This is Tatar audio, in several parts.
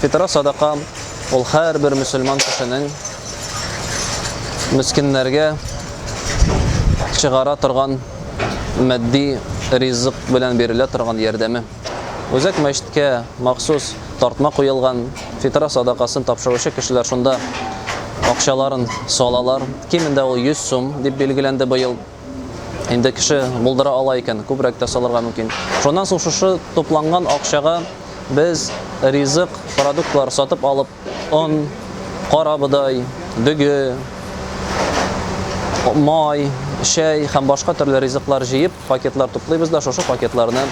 Фитра садака ул һәрбер мөселман кешенең мескеннәргә чыгара торган матди ризык белән бирелә торган ярдәме. Үзәк мәчеткә махсус тартма куелган, фитра садакасын тапшыручы кешеләр шунда акчаларын салалар. Кимендә ул 100 сум дип билгеләнде быел. Инде кеше булдыра ала икән, күбрәк тә салырга мөмкин. Шуннан соң шушы тупланган акчага без ризык, продуктлар сатып алып, он, кара бодай, дөге, май, чәй һәм башка төрле ризыклар җыеп, пакетлар туплыйбыз да, шушы пакетларны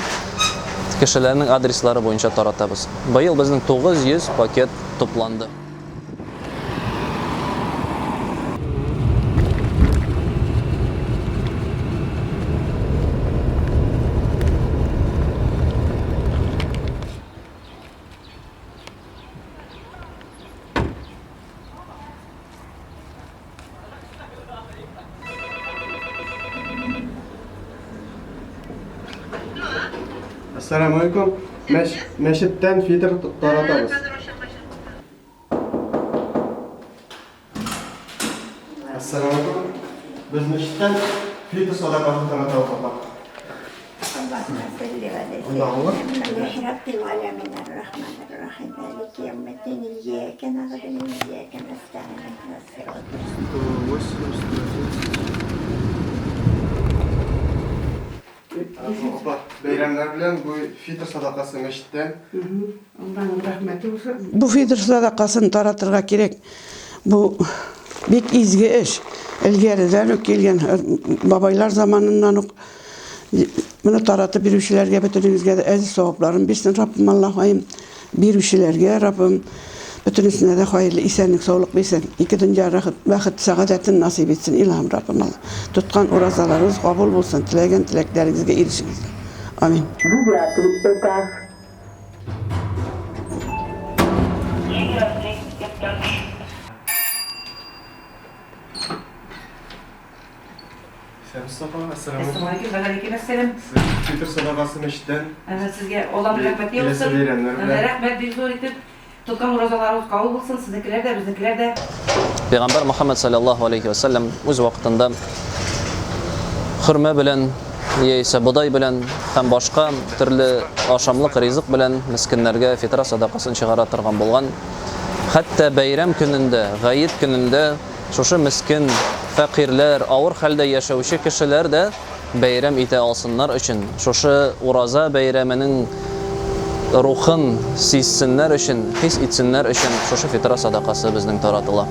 кешеләрнең адреслары буенча таратабыз. Быел безнең 900 пакет тупланды. Ассаламу алейкум. Мәчеттән фитр таратабыз. Ассаламу алейкум. Без мәчеттән фитр садакасын таратабыз, апа. اللهم صل على الله. سيدنا محمد رب العالمين الرحمن الرحيم مالك يوم الدين إياك نعبد وإياك نستعين اهدنا الصراط 108, 130. Апа, бәйрәмнәр белән бу фитр садакасы мәчеттән. Алланың рәхмәте булсын. Бу фитр садакасын таратырга кирәк. Бу бик изге эш. Элгәредән үк килгән, бабайлар заманыннан ук моны таратып бирүчеләргә бөтенегезгә дә әҗер савапларын бирсен Раббым Аллаһ. Бирүчеләргә Раббым бөтенесенә дә хәерле исәнлек, саулык бирсен. Ике дөнья рәхәт, бәхет, сәгадәтен насыйп итсен, илаһым Раббым Аллаһ. Тоткан уразаларыгыз кабул булсын, теләгән теләкләрегезгә ирешегез. Амин. Девятый этаж. Девятый этаж. Исәнмесез, апа. Ассаламу Ассаламу алейкум, ва алейкум ассалам. Фитр садакасы мәчеттән. Әһә, сезгә Аллаһның рәхмәте Киләсе яусын. бәйрәмнәр белән. Рәхмәт бик зур итеп. Тоткан уразаларыгыз кабул булсын, сезнекеләр дә, безнекеләр дә. Пәйгамбәр Мөхәммәд салләллаһу алейһи вә сәлләм үз вакытында хөрмә белән яисә бодай белән һәм башка төрле ашамлык, ризык белән мескеннәргә фитра садакасын чыгара торган булган. Хәтта бәйрәм көнендә, гает көнендә шушы мескен, фәкыйрьләр, авыр хәлдә яшәүче кешеләр дә бәйрәм итә алсыннар өчен, шушы ураза бәйрәменең рухын сизсеннәр өчен, хис итсеннәр өчен шушы фитра садакасы безнең таратыла.